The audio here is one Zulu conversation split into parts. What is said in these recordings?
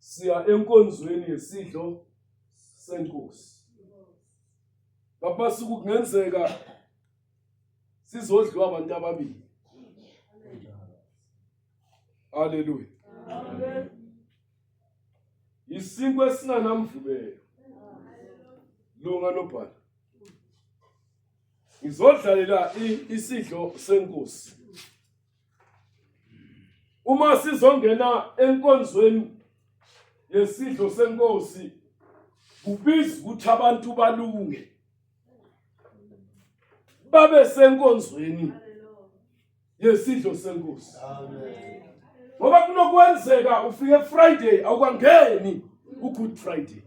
Siya enkonzweni yesidlo senkosi. Baba suku kungenzeka sizodliwa abantu ababili. Haleluya. Amen. Isinkwa esinganamvubelo. Lunga nobhala. Ngizodlalela isidlo senkosi. Uma sizongena enkonzweni yesidlo senkosi kubiza ukuthi abantu balunge babe senkonzweni yesidlo senkosi. Amen. Ngoba kunokwenzeka ufike Friday awukangeni ku-Good Friday.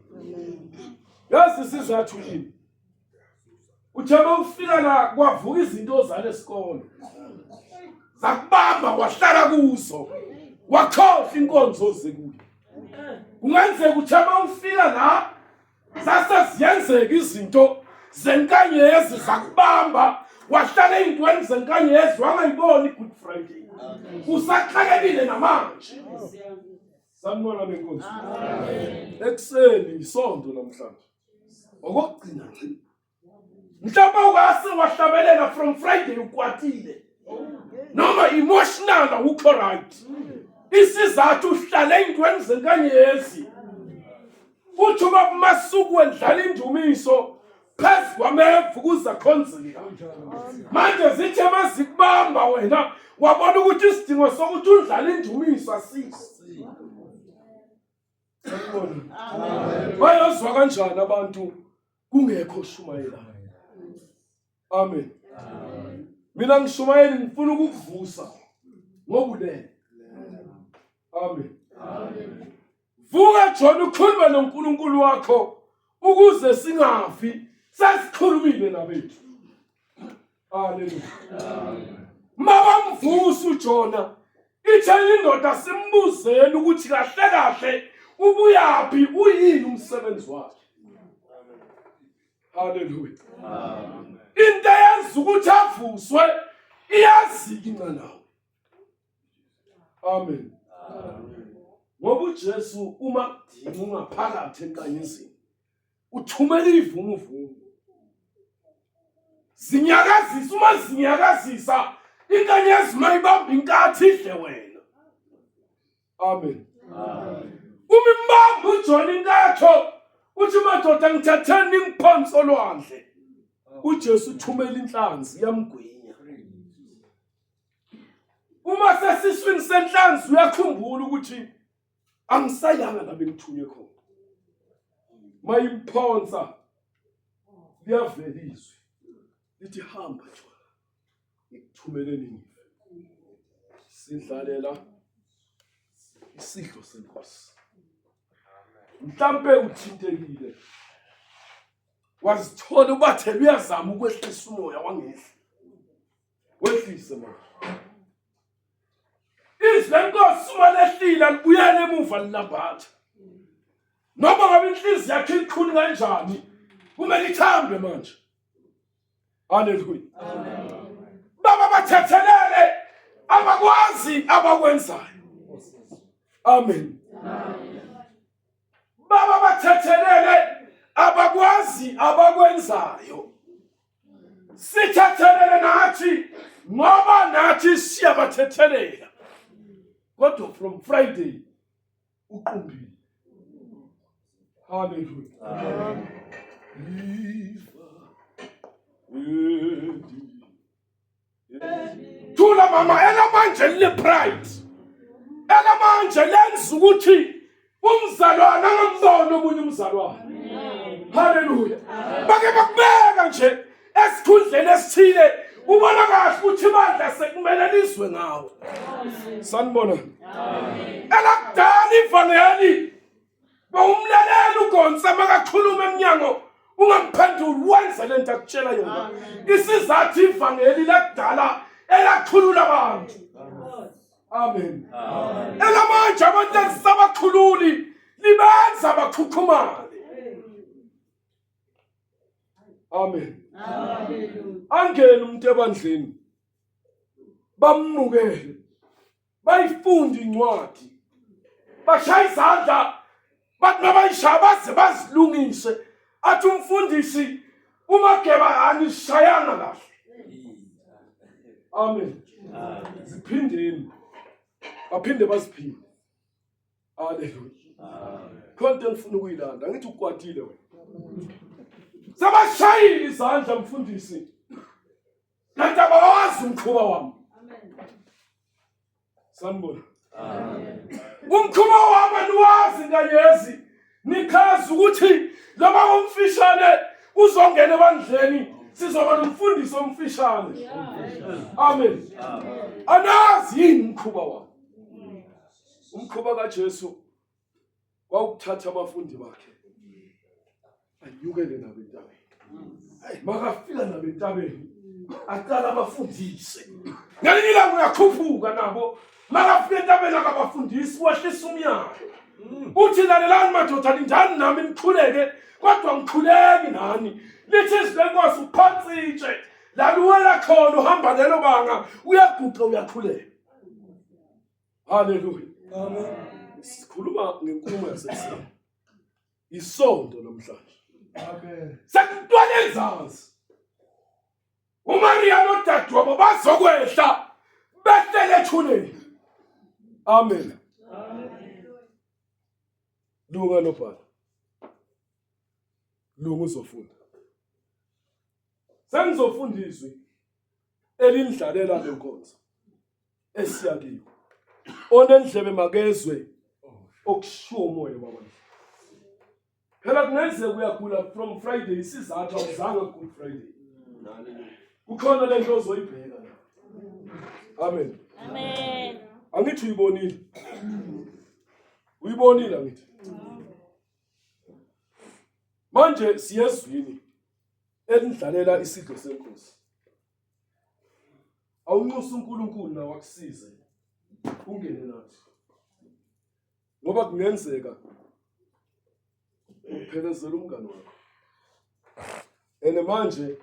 Yazi isizathu yini? Uthe uma ufika la kwavuka izinto zalesikole. Zakubamba wahlala kuzo. Wakhohlwa inkonzo zekuyo. Kungenzeka uthe uma ufika la zase ziyenzeka izinto zenkanyezi zakubamba wahlala ey'ntweni zenkanyezi wangayiboni i-Good Friday. Usaxakekile namanje. Sanibona benkosi. Ekuseni isonto namhlanje. Okokugcina nje. Mhlawumbe ungase wahlabelela from Friday ukwatile. Noma emotional awukho right. Isizathu uhlale ey'ntweni zenkanyezi. Uthi ubaba Masuku wendlala indumiso phezu kwamevu kuze khonzeka. Manje zithe mazikubamba wena wabona ukuthi isidingo sokuthi undlale indumiso asikho. Bayozwa kanjani abantu kungekho oshumayelayo? Amen. Mina ngishumayeli ngifuna ukukuvusa ngobulele. Amen. Vuka John ukhulume noNkulunkulu wakho ukuze singafi sesikhulumile nabethu. Haleluya. Mabamvusa uJona. Ithe indoda simbuzeni ukuthi kahle kahle ubuyaphi uyini umsebenzi wakhe. Haleluya. Amen. Into eyenza ukuthi avuswe iyazika inqanawe. Amen. Ngoba uJesu uma kudinga ungaphakathi enkanyezini uthumela ivunguvungu zinyakazisa uma zinyakazisa inkanyezi mayibamba inkathi idle wena amen uma imbamba uJohn inkatho uthi madoda ngithatheni ningiphonse olwandle uJesu uthumela inhlanzi iyamgwinya uma sesiswini senhlanzi uyakhumbula ukuthi angisayanga la bengithunywe khona mayimphonsa liyavela izwi lithi hamba Jona ngikuthumele ninive sidlalela isidlo senkosi mhlampe uthintekile wazithola ubathela uyazama ukwehlisa umoya wangehla wehlise manje izwi lenkosi uma lehlile alibuyele emuva lilambatha noma ngabe inhliziyo yakhe ilikhuni kanjani kumele ithambe manje haleluya baba bathethelele abakwazi abakwenzayo amen baba bathethelele abakwazi abakwenzayo sithethelele nathi ngoba nathi siyabathethelela kodwa from Friday uqumbile haleluya Thula mama elamanje line pride. Elamanje lenza ukuthi umzalwane angamboni omunye umzalwane. Haleluya. Bake bakubeka nje esikhundleni esithile ubona kahle ukuthi ibandla sekumele lizwe ngawe. Sanibona. Elakudala ivangeli Bawumlalela uGonsa makakhuluma emnyango ungamphenduli wenze lento akutshela yona. Isizathu ivangeli lakudala elakhulula abantu. Amen. Elamanje abantu alisabakhululi libenza bakhukhumale. Amen. Angene umuntu ebandleni bamnukele bayifunda incwadi bashaya izandla Bathi mabayishaya baze bazilungise. Athi umfundisi uMageba anishayanga kahle. Amen. Ziphindeni. Baphinde baziphinde. Haleluya. Khona into engifuna ukuyilanda. Angithi ukwatile wena. Sebashayile izandla mfundisi. Kanti abawazi umkhuba wami. Sanibona. Amen. Umkhuba wami aniwazi nkanyezi. Nichaza ukuthi loba umfishane uzongena ebandleni sizoba nomfundisi omfishane. Amen. Anazi yini umkhuba wami? Umkhuba kaJesu wawukuthatha abafundi bakhe anyukele nabo entabeni. Makafika nabo entabeni aqala abafundise. Ngelinye ilanga uyakhuphuka nabo makafika entabeni akabafundisi wehlisa umyalo. Uthi lalelani madoda lindani nami nikhuleke kodwa ngikhuleki nani. Lithi izwi lenkosi uphansi itshe laluwela khona uhamba lelo banga uyaguqa uyakhuleka. Haleluya. Amen. Sikhuluma ngenkulumo yasekuseni. Isonto namhlanje. Amen. Sekuntwana ezansi. uMaria nodadewabo bazokwehla behlele ethuneni. Amen. Amen. Lunga nobhala. Lunga uzofunda. Sengizofunda izwi elindlalela lenkonzo. esiya kiyo onendlebe makezwe okushiwo umoya wabandla phela kungenzeka uyagula from Friday isizathu awuzange Good Friday kukhona lento ozoyibheka amen amen angithi uyibonile uyibonile angithi manje siyezwini elindlalela isidlo senkosi Awunxusa uNkulunkulu nawe akusize ungene nathi. Ngoba kungenzeka uphelezela umngane wakho. Ene manje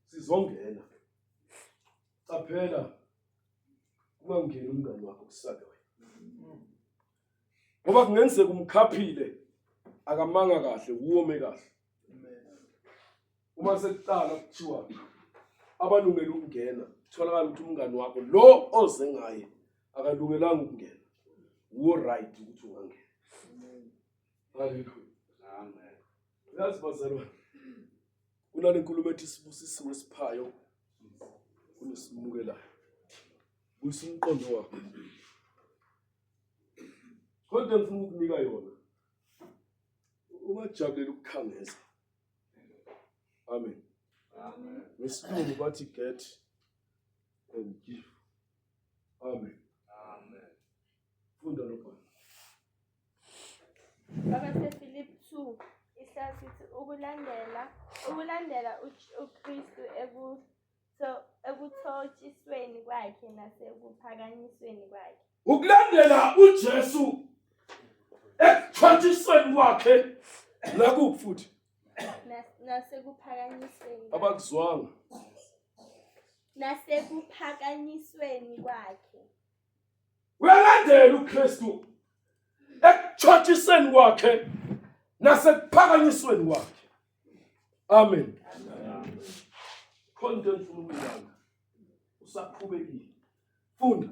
sizongena. Qaphela ungangeni umngane wakho kusale wena. Ngoba kungenzeka umkhaphile akamanga kahle uwome kahle. Uma sekuqala kuthiwa abalungele ukungena kutholakala ukuthi umngani wakho lo oze ngaye akalungelanga ukungena uwo right ukuthi ungangena haleluya amen uyazi bazalwane kunale nkulumo ethi sibusisiwe esiphayo kunesimukelayo buyisa umqondo wakho kodwa ngifuna ukukunika yona ungajabulela ukukhangeza Amen. Amen. Ngesilungu bathi get and give. Amen. Amen. Funda lo bhala. AbaseFilipi 2 ihlasi ithi ukulandela ukulandela uKristu ekuthotshisweni kwakhe nasekuphakanyisweni kwakhe. Ukulandela uJesu ekuthotshisweni kwakhe nakuphi futhi? Nasekuphakanyisweni. Abakuzwanga. Nasekuphakanyisweni kwakhe. Uyalandela uKristu ekuthotshisweni kwakhe nasekuphakanyisweni kwakhe. Amen. Khona into engifuna ukuyilanda. Usaqhubekile. Funda.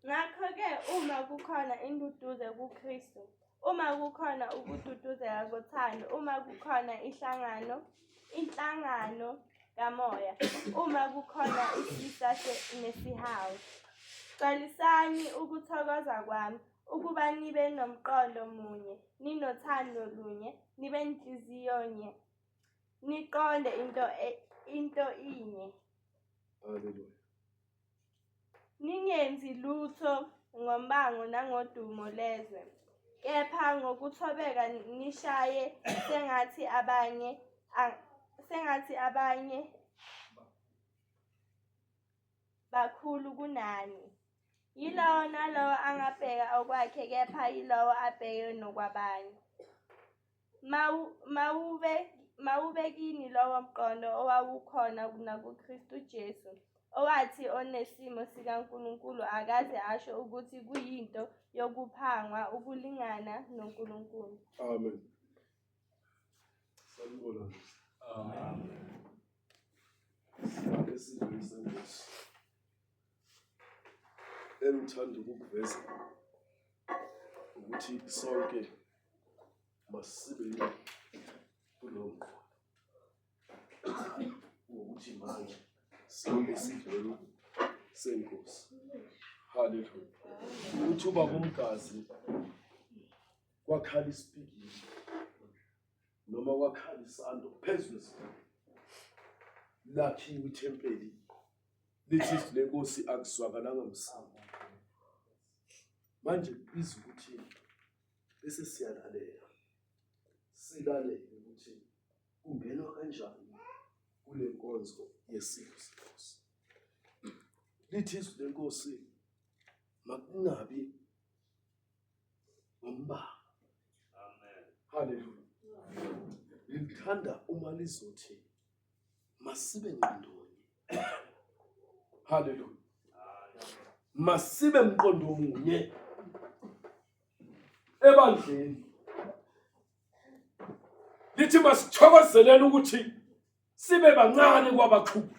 Ngakho-ke uma kukhona induduzo kuKristu, uma kukhona ukududuzeka kothando, uma kukhona ihlangano, inhlangano kamoya, uma kukhona isisa nesihawu, gcwalisani ukuthokoza kwami ukuba nibe nomqondo munye, ninothando lunye, nibe nhliziyo nye, niqonde into e, into inye. Haleluya. Ningenzi lutho ngombango nangodumo lezwe, kepha ngokuthobeka nishaye sengathi abanye sengathi abanye bakhulu kunani. Yilowo nalowo angabheka okwakhe kepha yilowo abheke nokwabanye. Mawube, mawube kini lowo mqondo owawukhona nakuKristu Jesu, owathi onesimo sikaNkulunkulu akaze asho ukuthi kuyinto yokuphangwa ukulingana noNkulunkulu. Amen. Sanibonani. Amen. Sihambe esidlweni senkosi. Engithanda ukukuveza ukuthi sonke masibe kulowo mqondo ngokuthi manje sonke esidlweni senkosi. Haleluya. Ukuthi ubaba umgazi kwakhala isipikili noma kwakhala isando phezu kwesipikili lakhiwa ithempeli lithi izwi lenkosi akuzwakalanga msindo manje kubiza ukuthi bese siyalalela silalele ukuthi kungenwa kanjani kule nkonzo yesilo senkosi lithi izwi lenkosi makungabi ngombango. Amen. Haleluya. Ngithanda uma lizothi masibe ngqondonye. Haleluya. Masibe mqondo munye ebandleni. Lithi masithokozeleni ukuthi sibe bancane kwabakhulu.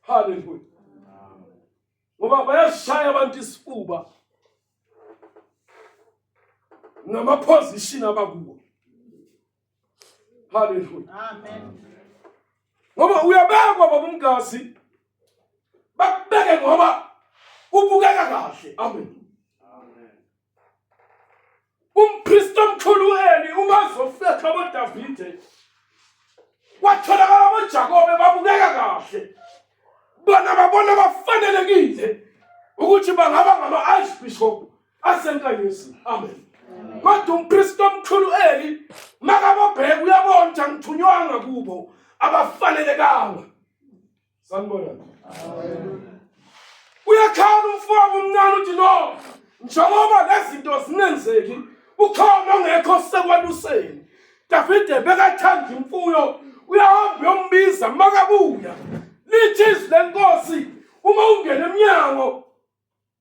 Haleluya. Ngoba bayashaya abantu isifuba ngama-position abakuwo. Haleluya. Amen. Ngoba uyabekwa baba umgazi, bakubeke ngoba ubukeka kahle. Amen. Umpristi omkhulu u-Eli uma azofetha aboDavide kwatholakala aboJakobe babukeka kahle bona babona bafanelekile ukuthi bangaba ngama-archbishop asenkanyezi. Amen. Kodwa umpristi omkhulu u-Eli makababheka uyabona ukuthi angithunywanga kubo, abafanelekanga. Sanibona. Uyakhala umfowabo omncane uthi no, njengoba lezi zinto zingenzeki, ukhona ongekho sekwaluseni. Davide bekathanda imfuyo, uyahamba uyombiza makabuya. Lithi izwi lenkosi uma ungena emnyango,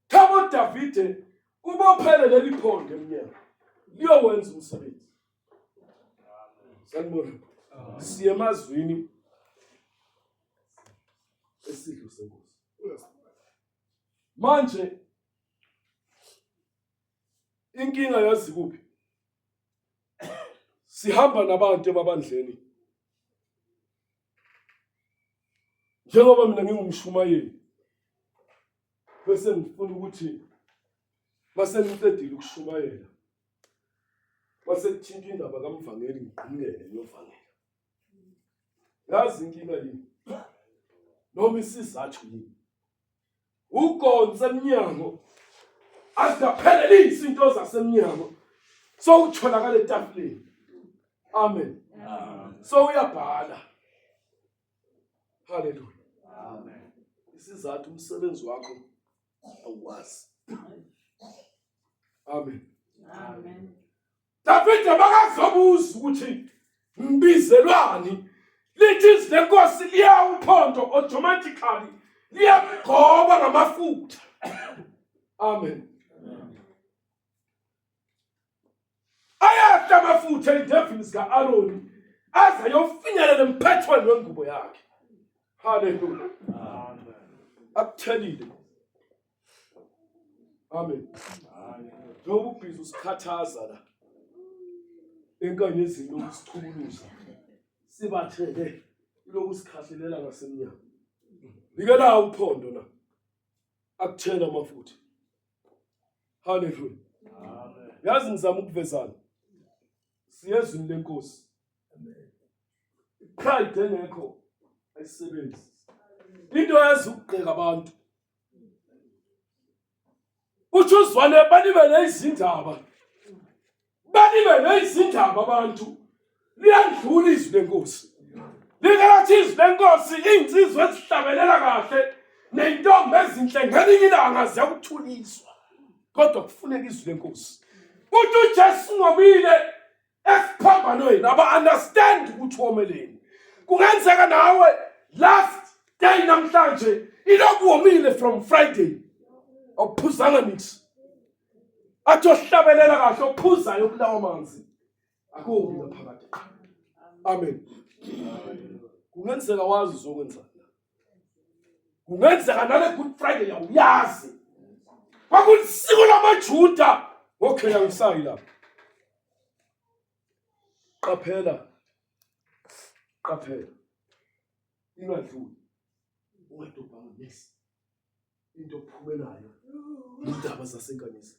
thabo Davide ubophele leli phondo emnyango. Liyowenza umsebenzi. Sanibona. Siye emazwini esidlo senkosi. Manje inkinga yazi kuphi? Sihamba nabantu emabandleni. Njengoba mina ngingumshumayeli bese ngifuna ukuthi mase ngiqedile ukushumayela Mase kuthinta indaba kamvangeli ngigqumukele ngiyovangela. Yazi inkinga yini? Noma isizathu yini? Ugonse emnyango azikaphelelisi into zasemnyango. So utholakala etafuleni. Amen. So uyabhala. Haleluya. Amen. Isizathu umsebenzi wakho awazi. Amen. Amen. Davide bakazobuza ukuthi ngibizelwani lithi izwi lenkosi liyawuphondo automatically liyamgcoba ngamafutha. Amen. Ayahla amafutha ey'ndevini zika-Aroni aze ayofinyelela emphethweni wengubo yakhe. Haleluya. Akuthelile. Amen. Njengoba ubhizi usikhathaza la enkanyezini lokusichukuluza sibathele iloku sikhahlelela ngasemnyango. Nikela uphondo la. Akuthela amafutha. Haleluya. Amen. Yazi ngizama ukuvezana. Siyezwini lenkosi. Amen. Pride engekho ayisebenzi. Into yazi ukugqeka abantu. Uthi uzwane balibele izindaba. Balibele izindaba abantu. Liyandlula izwi lenkosi. Likathi izwi lenkosi iy'nsizwa ezihlabelela kahle ney'ntombi ezinhle ngelinye ilanga ziyakuthuliswa. Kodwa kufuneka izwi lenkosi. Uthi uJesu ngomile esiphambanweni aba-understand ukuthi womeleni. Kungenzeka nawe last day namhlanje ilokhu womile from Friday. Awuphuzanga nix. Athi ohlabelela kahle ophuzayo kulawo manzi akubi naphakade. Amen. Kungenzeka wazi uzokwenzani. Kungenzeka nale Good Friday yawuyazi. Kwakulisiko lamaJuda. Okay, angisayi lapho. Qaphela. Qaphela. Ingadluli. Ungadobhanga yes. Into ophumelayo indaba zasenkanyezi.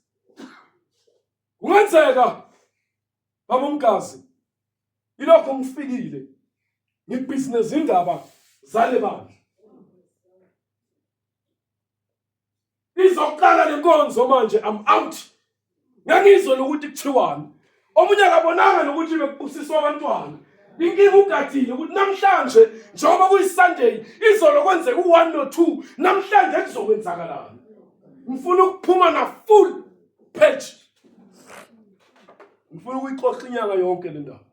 Kungenzeka baba umgazi ilokho ngifikile ngibhizinesi indaba zale bandla. Izoqala lenkonzo manje I'm out. Ngangizwe nokuthi kuthiwani. Omunye akabonanga nokuthi bekubusiswa abantwana. Inkinga ugadile ukuthi namhlanje njengoba kuyiSunday izolo kwenzeka u1 no2 namhlanje kuzokwenzakalani. Ngifuna ukuphuma na full page. Ngifuna ukuyixoxa inyanga yonke le ndaba.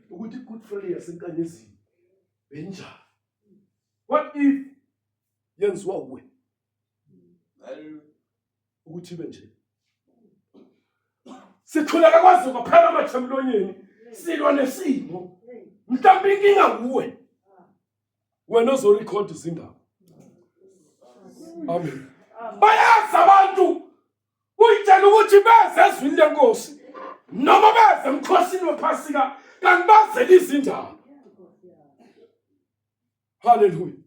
Ukuthi Good Friday yasenkanyezini benjani. What if yenziwa uwe? Ukuthi ibe nje. Sikhuleka kwaze kwaphela amathe emlonyeni silwa nesimo. Mhlawumbe inkinga kuwe. Wena ozorecord izindaba. Amen. Bayazi abantu uyitshela ukuthi beze ezwini lenkosi noma beze emkhosini wephasika kanti bazele izindaba. Hallelujah.